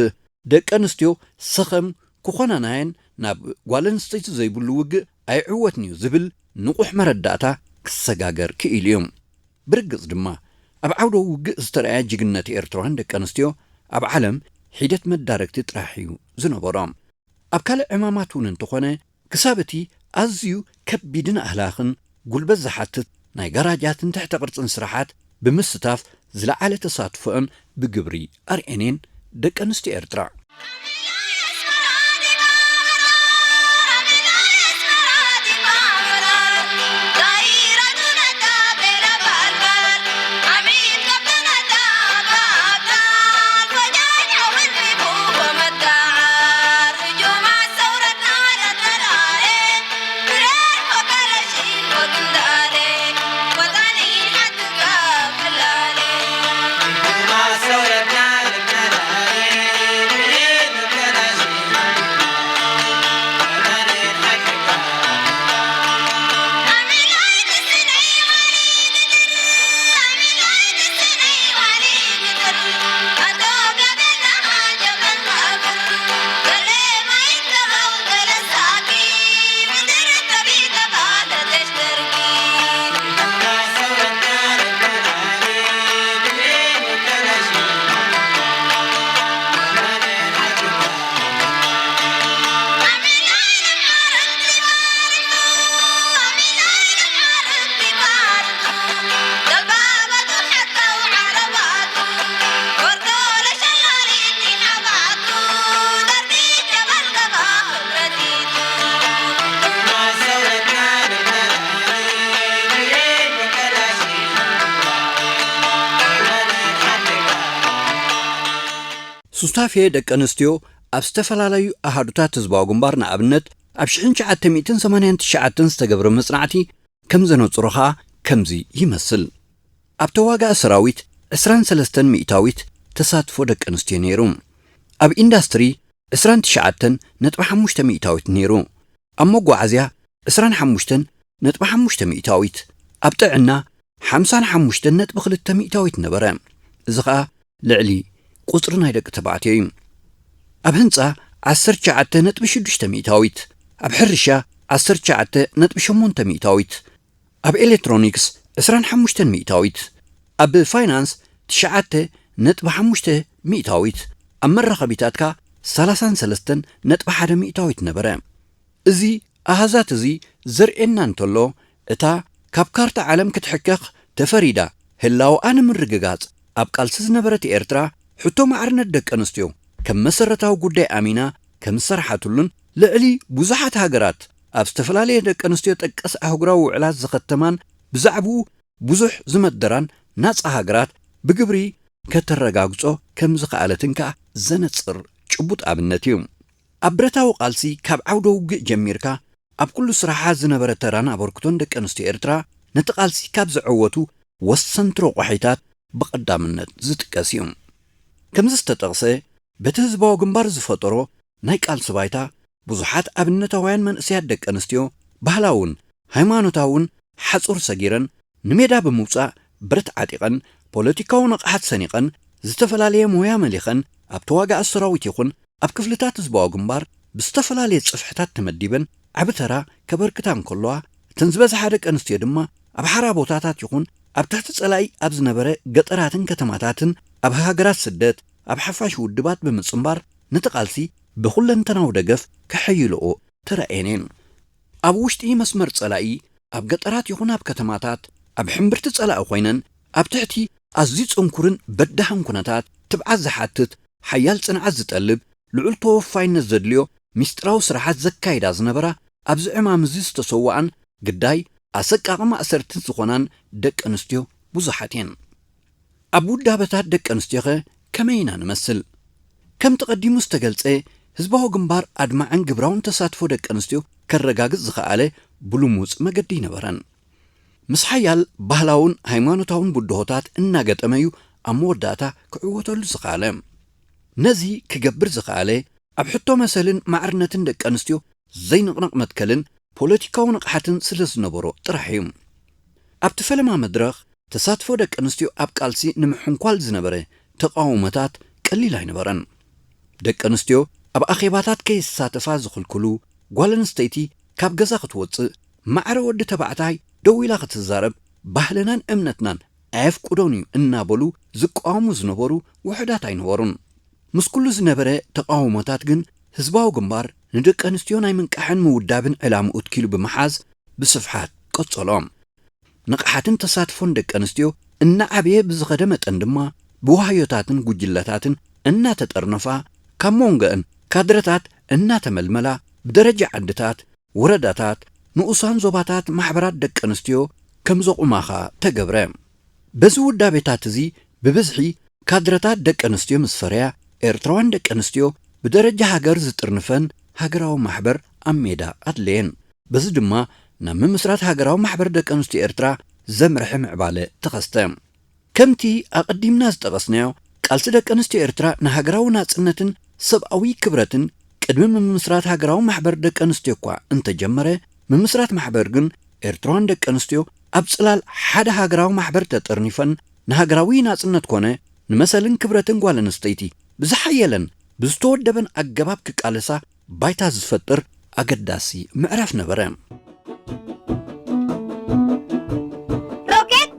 ደቂ ኣንስትዮ ሰኸም ክኾናናየን ናብ ጓል ኣንስተይቲ ዘይብሉ ውግእ ኣይዕወትን እዩ ዝብል ንቑሕ መረዳእታ ክሰጋገር ክኢሉ እዩ። ብርግጽ ድማ ኣብ ዓውደ ውግእ ዝተረኣየ ጅግንነት ኤርትራውያን ደቂ ኣንስትዮ ኣብ ዓለም ሒደት መዳረግቲ ጥራሕ እዩ ዝነበሮም። ኣብ ካልእ ዕማማት እውን እንተኾነ ክሳብ እቲ ኣዝዩ ከቢድን ኣህላኽን ጉልበት ዝሓትት ናይ ጋራጃትን ትሕተ ቅርጽን ስራሓት ብምስታፍ ዝለዓለ ተሳትፎአን ብግብሪ ኣርእየን እየን ደቂ ኣንስትዮ ኤርትራ። ሱታፌ ደቂ ኣንስትዮ ኣብ ዝተፈላለዩ ኣሃዱታት ህዝባዊ ግንባር፣ ንኣብነት ኣብ ሽሕን ትሽዓተ ሚእትን ሰማንያን ትሽዓተን ዝተገብረ መጽናዕቲ ከም ዘነጽሮ ኸኣ ከምዚ ይመስል። ኣብ ተዋጋኢ ሰራዊት ዕስራን ሰለስተን ሚእታዊት ተሳትፎ ደቂ ኣንስትዮ ነይሩ። ኣብ ኢንዳስትሪ ዕስራን ትሽዓተን ነጥቢ ሓሙሽተ ሚእታዊት ነይሩ። ኣብ መጓዓዝያ ዕስራን ሓሙሽተን ነጥቢ ሓሙሽተ ሚእታዊት፣ ኣብ ጥዕና ሓምሳን ሓሙሽተን ነጥቢ ክልተ ሚእታዊት ነበረ። እዚ ኸኣ ልዕሊ ቁጽሪ ናይ ደቂ ተባዕትዮ እዩ። ኣብ ህንጻ ዓሰርተ ትሽዓተ ነጥቢ ሽዱሽተ ሚእታዊት፣ ኣብ ሕርሻ ዓሰርተ ትሽዓተ ነጥቢ ሸሞንተ ሚእታዊት፣ ኣብ ኤሌክትሮኒክስ ዕስራን ሓሙሽተን ሚእታዊት፣ ኣብ ፋይናንስ ትሽዓተ ነጥቢ ሓሙሽተ ሚእታዊት፣ ኣብ መራኸቢታት ከኣ ሰላሳን ሰለስተን ነጥቢ ሓደ ሚእታዊት ነበረ። እዚ ኣሃዛት እዚ ዘርእየና እንተሎ፣ እታ ካብ ካርታ ዓለም ክትሕከኽ ተፈሪዳ ህላወኣ ንምርግጋጽ ኣብ ቃልሲ ዝነበረት ኤርትራ፣ ሕቶ ማዕርነት ደቂ ኣንስትዮ ከም መሰረታዊ ጉዳይ ኣሚና ከም ዝሰርሓትሉን ልዕሊ ብዙሓት ሃገራት ኣብ ዝተፈላለየ ደቂ ኣንስትዮ ጠቀስ ኣህጉራዊ ውዕላት ዝኸተማን ብዛዕባኡ ብዙሕ ዝመደራን ናጻ ሃገራት ብግብሪ ከተረጋግጾ ከም ዝኸኣለትን ከኣ ዘነጽር ጭቡጥ ኣብነት እዩ። ኣብ ብረታዊ ቃልሲ ካብ ዓውደ ውግእ ጀሚርካ ኣብ ኩሉ ስራሓ ዝነበረ ተራን ኣበርክቶን ደቂ ኣንስትዮ ኤርትራ ነቲ ቃልሲ ካብ ዘዐወቱ ወሰንቲ ረቋሒታት ብቐዳምነት ዝጥቀስ እዩ። ከምዚ ዝተጠቕሰ በቲ ህዝባዊ ግንባር ዝፈጠሮ ናይ ቃልሲ ባይታ ብዙሓት ኣብነታውያን መንእሰያት ደቂ ኣንስትዮ ባህላውን ሃይማኖታውን ሓጹር ሰጊረን ንሜዳ ብምውጻእ ብረት ዓጢቐን ፖለቲካዊ ንቕሓት ሰኒቐን ዝተፈላለየ ሞያ መሊኸን ኣብ ተዋጋኢ ሰራዊት ይኹን ኣብ ክፍልታት ህዝባዊ ግንባር ብዝተፈላለየ ጽፍሕታት ተመዲበን ዓቢ ተራ ከበርክታ እንከለዋ፣ እተን ዝበዝሓ ደቂ ኣንስትዮ ድማ ኣብ ሓራ ቦታታት ይኹን ኣብ ትሕቲ ጸላኢ ኣብ ዝነበረ ገጠራትን ከተማታትን ኣብ ሃገራት ስደት ኣብ ሓፋሽ ውድባት ብምጽንባር ነቲ ቃልሲ ብኹለንተናዊ ደገፍ ከሐይልኦ ተራእየን እየን። ኣብ ውሽጢ መስመር ጸላኢ ኣብ ገጠራት ይኹን ኣብ ከተማታት ኣብ ሕምብርቲ ጸላኢ ኮይነን ኣብ ትሕቲ ኣዝዩ ጽንኩርን በዳህን ኩነታት ትብዓት ዝሓትት ሓያል ጽንዓት ዝጠልብ ልዑል ተወፋይነት ዘድልዮ ሚስጥራዊ ስራሓት ዘካይዳ ዝነበራ ኣብዚ ዕማም እዚ ዝተሰውኣን ግዳይ ኣሰቃቒ ማእሰርትን ዝኾናን ደቂ ኣንስትዮ ብዙሓት እየን። ኣብ ውዳበታት ደቂ ኣንስትዮኸ ከመይ ኢና ንመስል? ከምቲ ቀዲሙ ዝተገልጸ ህዝባዊ ግንባር ኣድማዕን ግብራውን ተሳትፎ ደቂ ኣንስትዮ ከረጋግጽ ዝኸኣለ ብልሙጽ መገዲ ኣይነበረን። ምስ ሓያል ባህላውን ሃይማኖታውን ብድሆታት እናገጠመ እዩ ኣብ መወዳእታ ክዕወተሉ ዝኸኣለ። ነዚ ክገብር ዝኸኣለ ኣብ ሕቶ መሰልን ማዕርነትን ደቂ ኣንስትዮ ዘይንቕነቕ መትከልን ፖለቲካዊ ንቕሓትን ስለ ዝነበሮ ጥራሕ እዩ። ኣብቲ ፈለማ መድረኽ ተሳትፎ ደቂ ኣንስትዮ ኣብ ቃልሲ ንምሕንኳል ዝነበረ ተቓውሞታት ቀሊል ኣይነበረን። ደቂ ኣንስትዮ ኣብ ኣኼባታት ከይሳተፋ ዝኽልክሉ፣ ጓል ኣንስተይቲ ካብ ገዛ ክትወጽእ፣ ማዕረ ወዲ ተባዕታይ ደው ኢላ ክትዛረብ ባህልናን እምነትናን ኣየፍቅዶን እዩ እናበሉ ዝቃወሙ ዝነበሩ ውሑዳት ኣይነበሩን። ምስ ኩሉ ዝነበረ ተቓውሞታት ግን ህዝባዊ ግንባር ንደቂ ኣንስትዮ ናይ ምንቃሕን ምውዳብን ዕላምኡ ትኪሉ ብምሓዝ ብስፍሓት ቀጸሎ። ንቕሓትን ተሳትፎን ደቂ ኣንስትዮ እናዓበየ ብዝኸደ መጠን ድማ ብዋህዮታትን ጉጅለታትን እናተጠርነፋ ካብ መንጎአን ካድረታት እናተመልመላ ብደረጃ ዓድታት፣ ወረዳታት፣ ንኡሳን ዞባታት ማሕበራት ደቂ ኣንስትዮ ከም ዘቑማኻ ተገብረ። በዚ ውዳቤታት እዚ ብብዝሒ ካድረታት ደቂ ኣንስትዮ ምስ ፈረያ ኤርትራውያን ደቂ ኣንስትዮ ብደረጃ ሃገር ዝጥርንፈን ሃገራዊ ማሕበር ኣብ ሜዳ ኣድለየን። በዚ ድማ ናብ ምምስራት ሃገራዊ ማሕበር ደቂ ኣንስትዮ ኤርትራ ዘምርሐ ምዕባለ ተኸስተ። ከምቲ ኣቐዲምና ዝጠቐስናዮ ቃልሲ ደቂ ኣንስትዮ ኤርትራ ንሃገራዊ ናጽነትን ሰብኣዊ ክብረትን ቅድሚ ምምስራት ሃገራዊ ማሕበር ደቂ ኣንስትዮ እኳ እንተጀመረ፣ ምምስራት ማሕበር ግን ኤርትራውያን ደቂ ኣንስትዮ ኣብ ጽላል ሓደ ሃገራዊ ማሕበር ተጠርኒፈን ንሃገራዊ ናጽነት ኮነ ንመሰልን ክብረትን ጓል ኣንስተይቲ ብዝሓየለን ብዝተወደበን ኣገባብ ክቃለሳ ባይታ ዝፈጥር ኣገዳሲ ምዕራፍ ነበረ። ሮኬት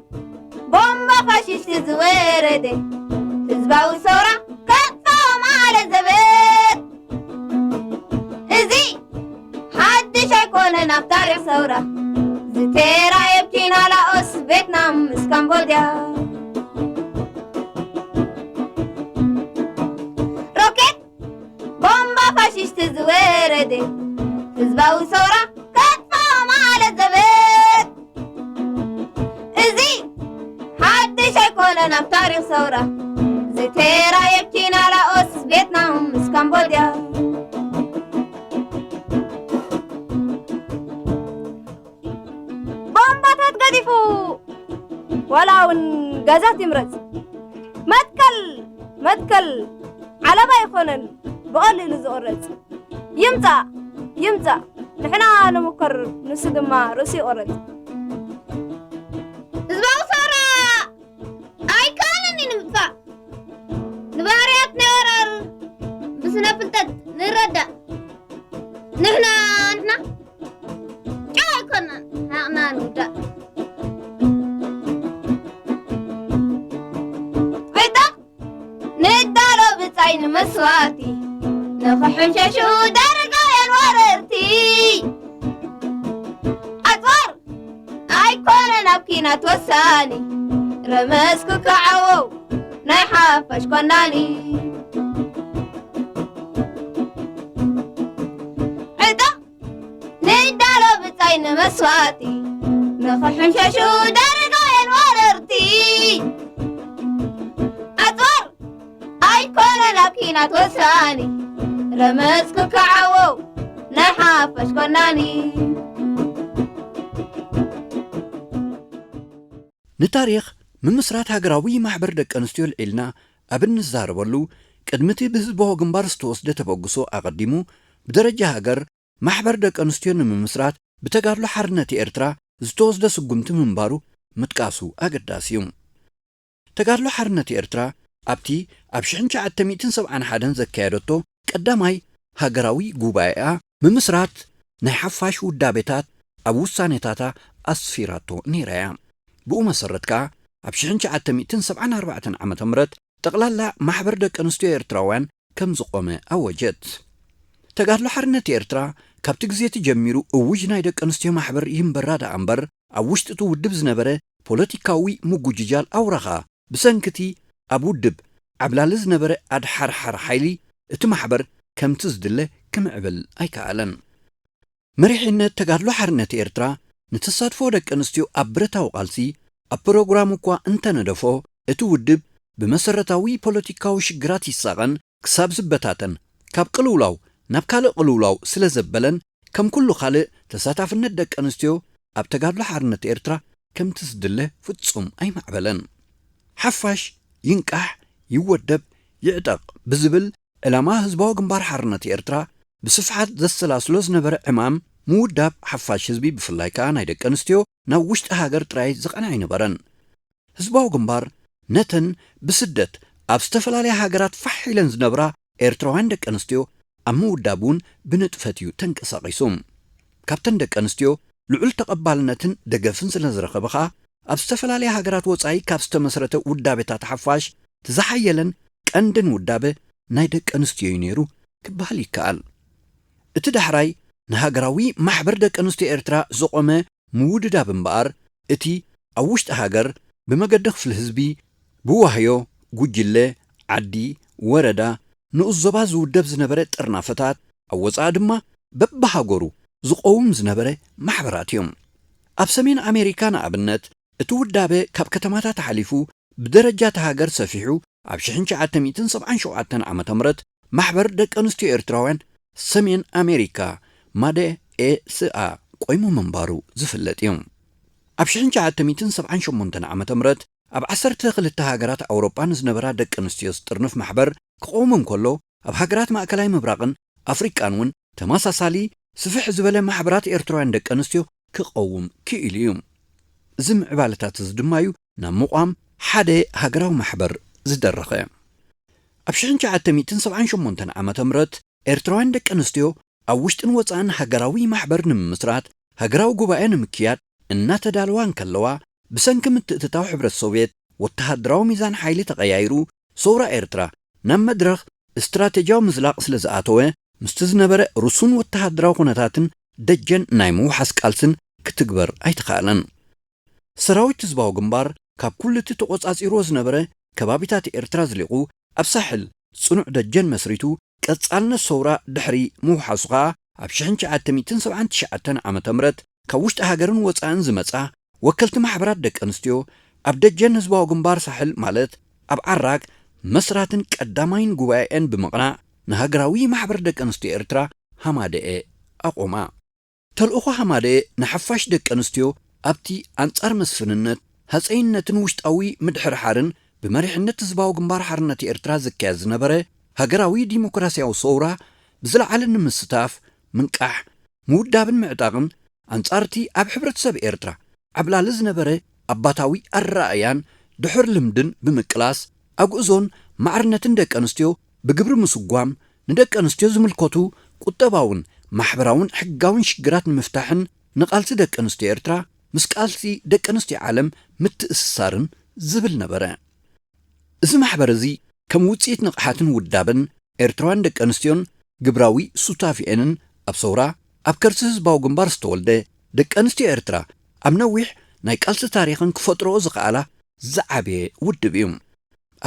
ቦምባ ፋሽስት ዝወረደ ህዝባዊ ሰውራ ከጥፋኦ ማለት ዘበት እዚ ሓድሽ ኣይኮነን ኣብ ታሪኽ ሰውራ ዝተራየብ ኪና ላኦስ ቬትናም ምስ ካምቦድያ ሮኬት ቦምባ ፋሽስት ዝወረደ ህዝባዊ ሰውራ ከጥፋኦ ማለት ዘበት እዚ ሓድሽ ኣይኮነን ኣብ ታሪኽ ሰውራ ዝተራየብ ኪና ላኦስ ቬትናም ምስ ካምቦድያ ቦምባታት ገዲፉ ዋላ እውን ገዛት ይምረፅ መትከል መትከል ዓለባ ኣይኮነን ብቐሊሉ ዝቕረፅ ይምፃእ ይምፃእ ንሕና ንሙከር ንሱ ድማ ርእሱ ይቕረፅ። ተት ንረዳእ። ንሕና ንሕና ጨዋ ኣይኮናን፣ ሓቕና ንውዳእ። ዕጣቕ ንዳሎ ብጻይ ንመስዋእቲ፣ ንኽሕምሸሹ ዳርጋ እየን ወረርቲ። ኣጽዋር ኣይኮነን ኣብ ኲናት ወሳኒ፣ ረመጽ ክከዓወው ናይ ሓፋሽ ኮናኒ። ዕጣቕ ንዳሎ ብጻይ ንመስዋእቲ፣ ንኽሕምሸሹ ዳርጋ እየን ወረርቲ። ኣጽዋር ኣይኮነን ኣብ ኲናት ወሳኒ፣ ረመጽ ክከዓወው ናይ ሓፋሽ ኮናኒ። ንታሪኽ ምምስራት ሃገራዊ ማሕበር ደቂ ኣንስትዮ ኣልዒልና ኣብ እንዛረበሉ፣ ቅድሚ እቲ ብህዝባዊ ግንባር ዝተወስደ ተበግሶ ኣቐዲሙ፣ ብደረጃ ሃገር ማሕበር ደቂ ኣንስትዮ ንምምስራት ብተጋድሎ ሓርነት ኤርትራ ዝተወስደ ስጉምቲ ምንባሩ ምጥቃሱ ኣገዳሲ እዩ። ተጋድሎ ሓርነት ኤርትራ ኣብቲ ኣብ ሽሕን ትሽዓተ ሚእትን ሰብዓን ሓደን ዘካየደቶ ቀዳማይ ሃገራዊ ጉባኤኣ፣ ምምስራት ናይ ሓፋሽ ውዳቤታት ኣብ ውሳኔታታ ኣስፊራቶ ነይራ እያ። ብኡ መሰረት ከኣ፣ ኣብ ሽሕን ትሽዓተ ሚእትን ሰብዓን ኣርባዕተን ዓመተ ምህረት ጠቕላላ ማሕበር ደቂ ኣንስትዮ ኤርትራውያን ከም ዝቖመ ኣወጀት። ተጋድሎ ሓርነት ኤርትራ ካብቲ ግዜ እቲ ጀሚሩ እውጅ ናይ ደቂ ኣንስትዮ ማሕበር ይንበራ ደኣ እምበር፣ ኣብ ውሽጢ እቲ ውድብ ዝነበረ ፖለቲካዊ ምጉጅጃል ኣውራ ከኣ፣ ብሰንኪ እቲ ኣብ ውድብ ዓብላሊ ዝነበረ ኣድሓርሓር ሓይሊ፣ እቲ ማሕበር ከምቲ ዝድለ ክምዕብል ኣይከኣለን። መሪሕነት ተጋድሎ ሓርነት ኤርትራ ንተሳትፎ ደቂ ኣንስትዮ ኣብ ብረታዊ ቃልሲ ኣብ ፕሮግራሙ እኳ እንተነደፎ፣ እቲ ውድብ ብመሰረታዊ ፖለቲካዊ ሽግራት ይሳቐን ክሳብ ዝበታተን፣ ካብ ቅልውላው ናብ ካልእ ቅልውላው ስለ ዘበለን፣ ከም ኩሉ ካልእ ተሳታፍነት ደቂ ኣንስትዮ ኣብ ተጋድሎ ሓርነት ኤርትራ ከምቲ ዝድለ ፍጹም ኣይማዕበለን። ሓፋሽ ይንቃሕ፣ ይወደብ፣ ይዕጠቕ ብዝብል ዕላማ ህዝባዊ ግንባር ሓርነት ኤርትራ ብስፍሓት ዘሰላስሎ ዝነበረ ዕማም ምውዳብ ሓፋሽ ህዝቢ፣ ብፍላይ ከኣ ናይ ደቂ ኣንስትዮ፣ ናብ ውሽጢ ሃገር ጥራይ ዝቐንዐ ኣይነበረን። ህዝባዊ ግንባር ነተን ብስደት ኣብ ዝተፈላለያ ሃገራት ፋሕ ኢለን ዝነብራ ኤርትራውያን ደቂ ኣንስትዮ ኣብ ምውዳብ እውን ብንጥፈት እዩ ተንቀሳቒሱ። ካብተን ደቂ ኣንስትዮ ልዑል ተቐባልነትን ደገፍን ስለ ዝረኸበ ኸኣ፣ ኣብ ዝተፈላለያ ሃገራት ወጻኢ ካብ ዝተመስረተ ውዳቤታት ሓፋሽ እቲ ዝሓየለን ቀንድን ውዳበ ናይ ደቂ ኣንስትዮ እዩ ነይሩ ክበሃል ይከኣል። እቲ ዳሕራይ ንሃገራዊ ማሕበር ደቂ ኣንስትዮ ኤርትራ ዘቖመ ምውድዳብ እምበኣር፣ እቲ ኣብ ውሽጢ ሃገር ብመገዲ ክፍሊ ህዝቢ፣ ብዋህዮ፣ ጉጅለ፣ ዓዲ፣ ወረዳ፣ ንኡስ ዞባ ዝውደብ ዝነበረ ጥርናፈታት፣ ኣብ ወጻኢ ድማ በብሃገሩ ዝቐውም ዝነበረ ማሕበራት እዮም። ኣብ ሰሜን ኣሜሪካ ንኣብነት፣ እቲ ውዳበ ካብ ከተማታት ሓሊፉ ብደረጃ እታ ሃገር ሰፊሑ፣ ኣብ ሽሕን ትሽዓተ ሚእትን ሰብዓን ሸውዓተን ዓመተ ምህረት ማሕበር ደቂ ኣንስትዮ ኤርትራውያን ሰሜን ኣሜሪካ፣ ማደ ኤ ስ ኣ፣ ቆይሙ ምንባሩ ዝፍለጥ እዩ። ኣብ ሽሕን ትሽዓተ ሚእትን ሰብዓን ሸሞንተን ዓመተ ምህረት ኣብ ዓሰርተ ክልተ ሃገራት ኣውሮጳ ንዝነበራ ደቂ ኣንስትዮ ዝጥርንፍ ማሕበር ክቐውም እንከሎ፣ ኣብ ሃገራት ማእከላይ ምብራቕን ኣፍሪቃን እውን ተመሳሳሊ ስፍሕ ዝበለ ማሕበራት ኤርትራውያን ደቂ ኣንስትዮ ክቐውም ክኢሉ እዩ። እዚ ምዕባለታት እዚ ድማ እዩ ናብ ምቋም ሓደ ሃገራዊ ማሕበር ዝደረኸ። ኣብ ሽሕን ትሽዓተ ሚእትን ሰብዓን ሸሞንተን ዓመተ ምህረት ኤርትራውያን ደቂ ኣንስትዮ ኣብ ውሽጥን ወጻእን ሃገራዊ ማሕበር ንምምስራት ሃገራዊ ጉባኤ ንምክያድ እናተዳለዋ እንከለዋ፣ ብሰንኪ ምትእትታው ሕብረት ሶቭየት ወተሃደራዊ ሚዛን ሓይሊ ተቐያይሩ፣ ሰውራ ኤርትራ ናብ መድረኽ ስትራቴጂያዊ ምዝላቕ ስለ ዝኣተወ፣ ምስቲ ዝነበረ ርሱን ወተሃደራዊ ኩነታትን ደጀን ናይ ምውሓስ ቃልስን ክትግበር ኣይተኻእለን። ሰራዊት ህዝባዊ ግንባር ካብ ኩሉ እቲ ተቖጻጺርዎ ዝነበረ ከባቢታት ኤርትራ ዝሊቑ፣ ኣብ ሳሕል ጽኑዕ ደጀን መስሪቱ፣ ቀጻልነት ሰውራ ድሕሪ ምውሓሱ ኸኣ፣ ኣብ ሽሕን ትሽዓተ ሚእትን ሰብዓን ትሽዓተን ዓመተ ምህረት ካብ ውሽጢ ሃገርን ወጻእን ዝመጻ ወከልቲ ማሕበራት ደቂ ኣንስትዮ ኣብ ደጀን ህዝባዊ ግንባር ሳሕል፣ ማለት ኣብ ዓራግ፣ መስራትን ቀዳማይን ጉባኤአን ብምቕናዕ፣ ንሃገራዊ ማሕበር ደቂ ኣንስትዮ ኤርትራ፣ ሃማደኤ፣ ኣቖማ። ተልእኾ ሃማደኤ ንሓፋሽ ደቂ ኣንስትዮ ኣብቲ ኣንጻር መስፍንነት፣ ሃጸይነትን ውሽጣዊ ምድሕርሓርን ብመሪሕነት ህዝባዊ ግንባር ሓርነት ኤርትራ ዝካየድ ዝነበረ ሃገራዊ ዲሞክራስያዊ ሰውራ ብዝለዓለ ንምስታፍ፣ ምንቃሕ፣ ምውዳብን ምዕጣቕን፣ ኣንጻርቲ ኣብ ሕብረተሰብ ኤርትራ ዓብላሊ ዝነበረ ኣባታዊ ኣረኣእያን ድሑር ልምድን ብምቅላስ፣ ኣግእዞን ማዕርነትን ደቂ ኣንስትዮ ብግብሪ ምስጓም፣ ንደቂ ኣንስትዮ ዝምልከቱ ቁጠባውን ማሕበራውን ሕጋውን ሽግራት ንምፍታሕን ንቓልሲ ደቂ ኣንስትዮ ኤርትራ ምስ ቃልሲ ደቂ ኣንስትዮ ዓለም ምትእስሳርን ዝብል ነበረ። እዚ ማሕበር እዚ ከም ውጽኢት ንቕሓትን ውዳበን ኤርትራውያን ደቂ ኣንስትዮን ግብራዊ ሱታፊኤንን ኣብ ሰውራ ኣብ ከርሲ ህዝባዊ ግንባር ዝተወልደ ደቂ ኣንስትዮ ኤርትራ ኣብ ነዊሕ ናይ ቃልሲ ታሪኽን ክፈጥረኦ ዝኸኣላ ዝዓበየ ውድብ እዩ።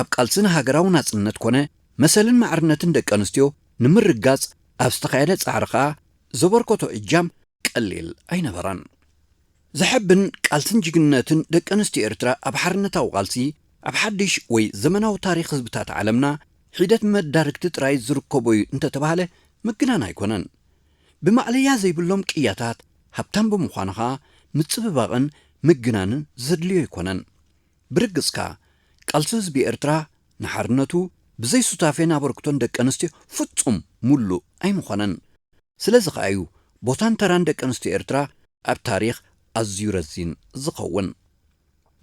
ኣብ ቃልሲ ንሃገራዊ ናጽነት ኮነ መሰልን ማዕርነትን ደቂ ኣንስትዮ ንምርጋጽ ኣብ ዝተኻየደ ጻዕሪ ኸኣ ዘበርከቶ እጃም ቀሊል ኣይነበረን። ዘሐብን ቃልስን ጅግንነትን ደቂ ኣንስትዮ ኤርትራ ኣብ ሓርነታዊ ቃልሲ ኣብ ሓድሽ ወይ ዘመናዊ ታሪኽ ህዝብታት ዓለምና ሒደት መዳርግቲ ጥራይ ዝርከቦ እዩ እንተተባህለ ምግናን ኣይኮነን። ብማዕለያ ዘይብሎም ቅያታት ሃብታም ብምዃኑ ኸኣ ምጽብባቕን ምግናንን ዘድልዮ ኣይኮነን። ብርግጽካ ቃልሲ ህዝቢ ኤርትራ ንሓርነቱ ብዘይ ሱታፌን ኣበርክቶን ደቂ ኣንስትዮ ፍጹም ሙሉእ ኣይምኾነን። ስለዚ ኸኣ እዩ ቦታን ተራን ደቂ ኣንስትዮ ኤርትራ ኣብ ታሪኽ ኣዝዩ ረዚን ዝኸውን።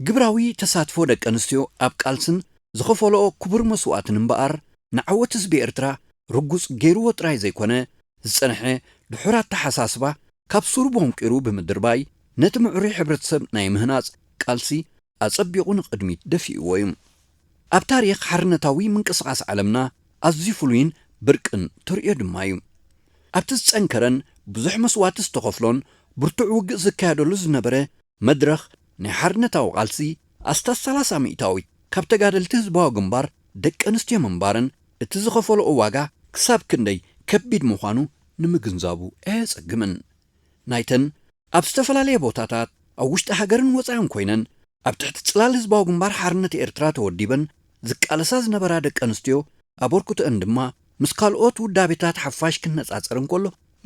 ግብራዊ ተሳትፎ ደቂ ኣንስትዮ ኣብ ቃልስን ዝኸፈለኦ ክቡር መስዋእትን እምበኣር ንዓወት ህዝቢ ኤርትራ ርጉጽ ገይርዎ ጥራይ ዘይኮነ ዝጸንሐ ድሑር ኣተሓሳስባ ካብ ሱሩ ቦንቂሩ ብምድርባይ ነቲ ምዕሩይ ሕብረተሰብ ናይ ምህናጽ ቃልሲ ኣጸቢቑ ንቕድሚት ደፊእዎ እዩ። ኣብ ታሪኽ ሓርነታዊ ምንቅስቓስ ዓለምና ኣዝዩ ፍሉይን ብርቅን ተርእዮ ድማ እዩ። ኣብቲ ዝጸንከረን ብዙሕ መስዋእቲ ዝተኸፍሎን ብርቱዕ ውግእ ዝካየደሉ ዝነበረ መድረኽ ናይ ሓርነታዊ ቃልሲ ኣስታት ሰላሳ ሚእታዊት ካብ ተጋደልቲ ህዝባዊ ግንባር ደቂ ኣንስትዮ ምንባረን እቲ ዝኸፈለኦ ዋጋ ክሳብ ክንደይ ከቢድ ምዃኑ ንምግንዛቡ ኣየጸግምን። ናይተን ኣብ ዝተፈላለየ ቦታታት ኣብ ውሽጢ ሃገርን ወጻኢን ኮይነን ኣብ ትሕቲ ጽላል ህዝባዊ ግንባር ሓርነት ኤርትራ ተወዲበን ዝቃለሳ ዝነበራ ደቂ ኣንስትዮ ኣበርክቶአን ድማ ምስ ካልኦት ውዳቤታት ሓፋሽ ክነጻጸር እንከሎ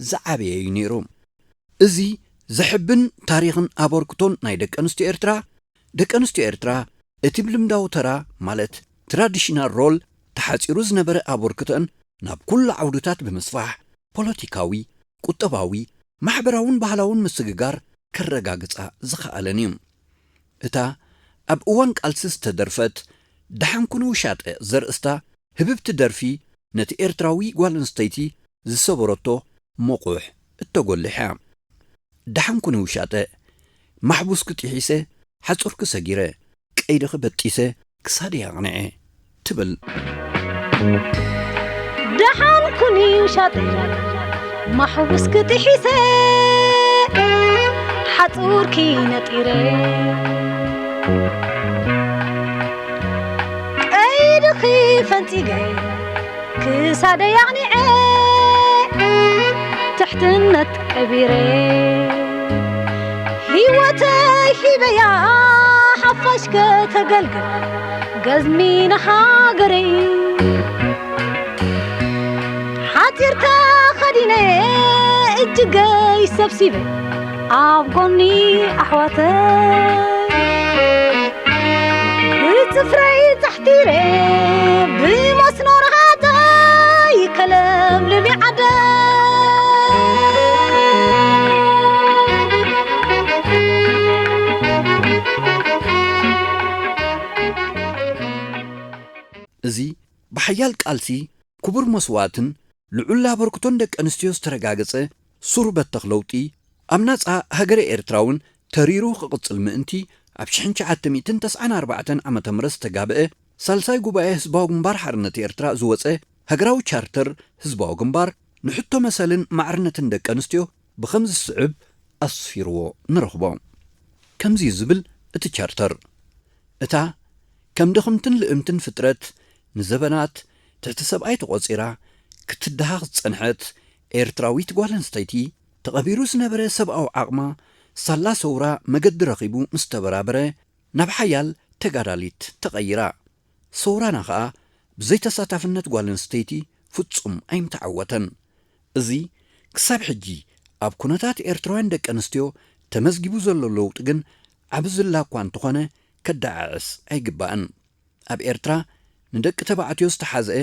ዝዓበየ እዩ ነይሩ። እዚ ዘሕብን ታሪኽን ኣበርክቶን ናይ ደቂ ኣንስትዮ ኤርትራ፣ ደቂ ኣንስትዮ ኤርትራ እቲ ብልምዳዊ ተራ ማለት ትራዲሽናል ሮል ተሓጺሩ ዝነበረ ኣበርክቶአን ናብ ኩሉ ዓውድታት ብምስፋሕ ፖለቲካዊ፣ ቁጠባዊ፣ ማሕበራውን ባህላውን ምስግጋር ከረጋግጻ ዝኸኣለን እዩ። እታ ኣብ እዋን ቃልሲ ዝተደርፈት ደሓን ኩኒ ውሻጠ ዘርእስታ ህብብቲ ደርፊ ነቲ ኤርትራዊ ጓል ኣንስተይቲ ዝሰበረቶ መቑሕ እተጎልሕ እያ። ደሓን ኩኒ ውሻጠ፣ ማሕቡስኪ ጥሒሰ፣ ሓጹርኪ ሰጊረ፣ ቀይድኺ በጢሰ፣ ክሳደይ ኣቕኒዐ ትብል። ደሓን ኩኒ ውሻጠ ማሕቡስኪ ጥሒሰ ሓጹርኪ ነጢረ ቀይድኺ ፈንጺገ ክሳደይ ኣቕኒዐ ትሕትነት ቀቢረ ሂወተይ ሂበያ ሓፋሽ ከተገልግል ገዝሚ ንሃገረይ ሓጺር ተኸዲነ እጅገይ ሰብሲበ ኣብ ጎኒ ኣሕዋተይ ብጽፍረይ ጻሕቲረ ብመስኖ ረሃጸይ ከለብልብ ይዓደይ እዚ ብሓያል ቃልሲ፣ ክቡር መስዋእትን ልዑል ኣበርክቶን ደቂ ኣንስትዮ ዝተረጋገጸ ሱር በተኽ ለውጢ፣ ኣብ ናጻ ሃገረ ኤርትራ እውን ተሪሩ ክቕጽል ምእንቲ፣ ኣብ ሽሕን ትሽዓተ ሚእትን ተስዓን ኣርባዕተን ዓመተ ምህረት ዝተጋብአ ሳልሳይ ጉባኤ ህዝባዊ ግንባር ሓርነት ኤርትራ ዝወጸ ሃገራዊ ቻርተር ህዝባዊ ግንባር፣ ንሕቶ መሰልን ማዕርነትን ደቂ ኣንስትዮ ብኸምዚ ዝስዕብ ኣስፊርዎ ንረኽቦ። ከምዚ እዩ ዝብል እቲ ቻርተር፣ እታ ከም ድኽምትን ልእምትን ፍጥረት ንዘበናት ትሕቲ ሰብኣይ ተቖጺራ ክትደሃኽ ዝጸንሐት ኤርትራዊት ጓል ኣንስተይቲ፣ ተቐቢሩ ዝነበረ ሰብኣዊ ዓቕማ ሳላ ሰውራ መገዲ ረኺቡ ምስ ተበራበረ፣ ናብ ሓያል ተጋዳሊት ተቐይራ። ሰውራና ኸኣ ብዘይ ተሳታፍነት ጓል ኣንስተይቲ ፍጹም ኣይምተዓወተን። እዚ ክሳብ ሕጂ ኣብ ኩነታት ኤርትራውያን ደቂ ኣንስትዮ ተመዝጊቡ ዘሎ ለውጢ ግን ዓቢ ዝላ እኳ እንተኾነ ከደዓዕስ ኣይግባእን። ኣብ ኤርትራ ንደቂ ተባዕትዮ ዝተሓዝአ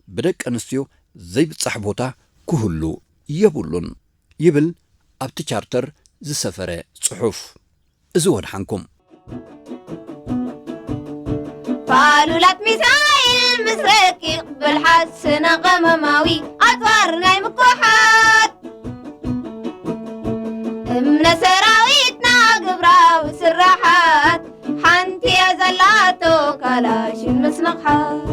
ብደቂ ኣንስትዮ ዘይብጻሕ ቦታ ክህሉ የብሉን ይብል ኣብቲ ቻርተር ዝሰፈረ ጽሑፍ። እዚ ወድሓንኩም። ፋሉላት ሚሳይል ምስ ረቂቕ ብልሓት ስነ ቀመማዊ ኣጽዋር ናይ ምኩሓት እምነ ሰራዊትና ግብራዊ ስራሓት ሓንቲ እያ ዘላቶ ካላሽን ምስ ነቕሓት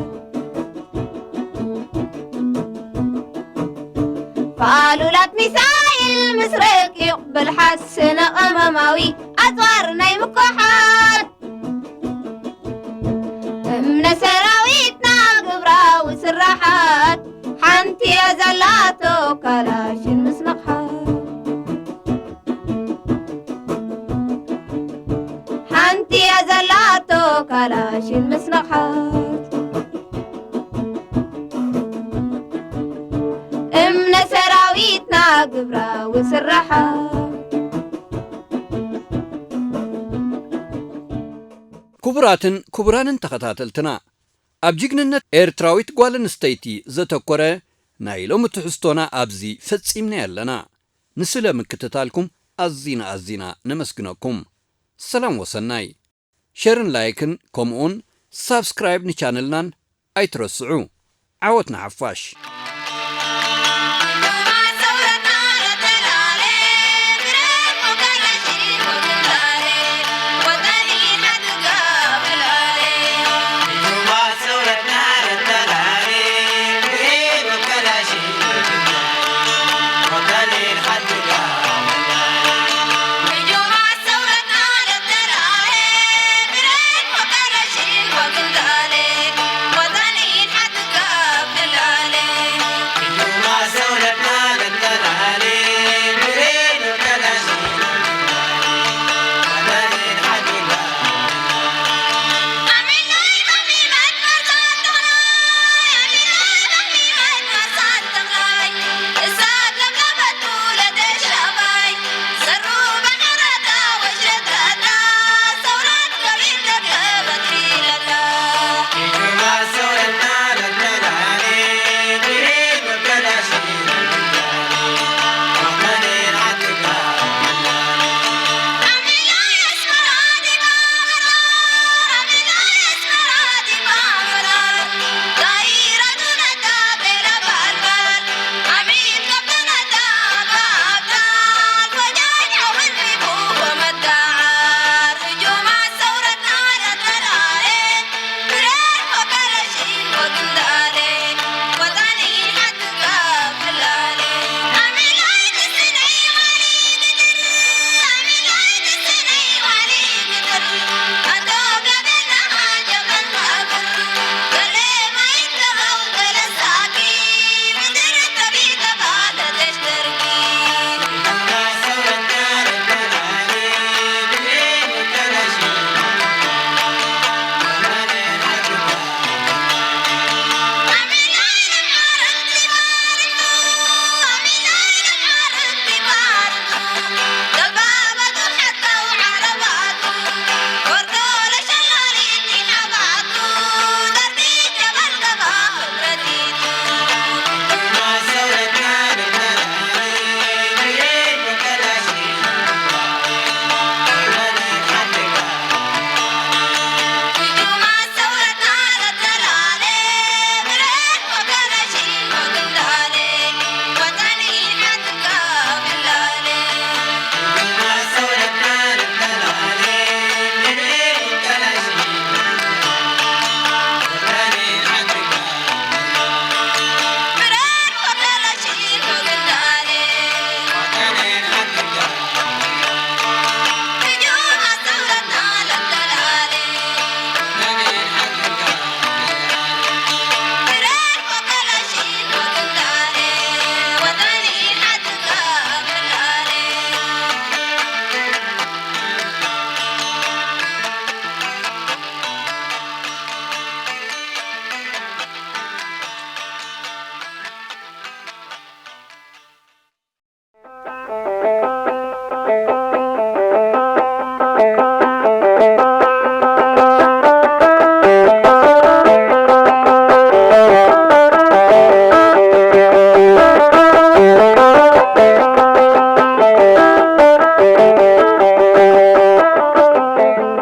ፋሉላት ሚሳይል ምስ ረቂቕ ብልሓት ስነ ቀመማዊ ኣጽዋር ናይ ምኩሓት እምነ ሰራዊትና ግብራዊ ስራሓት ሓንቲ እያ ዘላቶ ካላሽን ምስ ነቕሓት ሓንቲ እያ ዘላቶ ካላሽን ምስ ነቕሓት እምነ ሰራዊትና ግብራዊ ስራሓት ክቡራትን ክቡራንን ተኸታተልትና፣ ኣብ ጅግንነት ኤርትራዊት ጓል ኣንስተይቲ ዘተኮረ ናይ ሎሚ ትሕዝቶና ኣብዚ ፈጺምና ኣለና። ንስለ ምክትታልኩም ኣዚና ኣዚና ነመስግነኩም። ሰላም ወሰናይ። ሸርን ላይክን ከምኡውን ሳብስክራይብ ንቻነልናን ኣይትረስዑ። ዓወት ንሓፋሽ።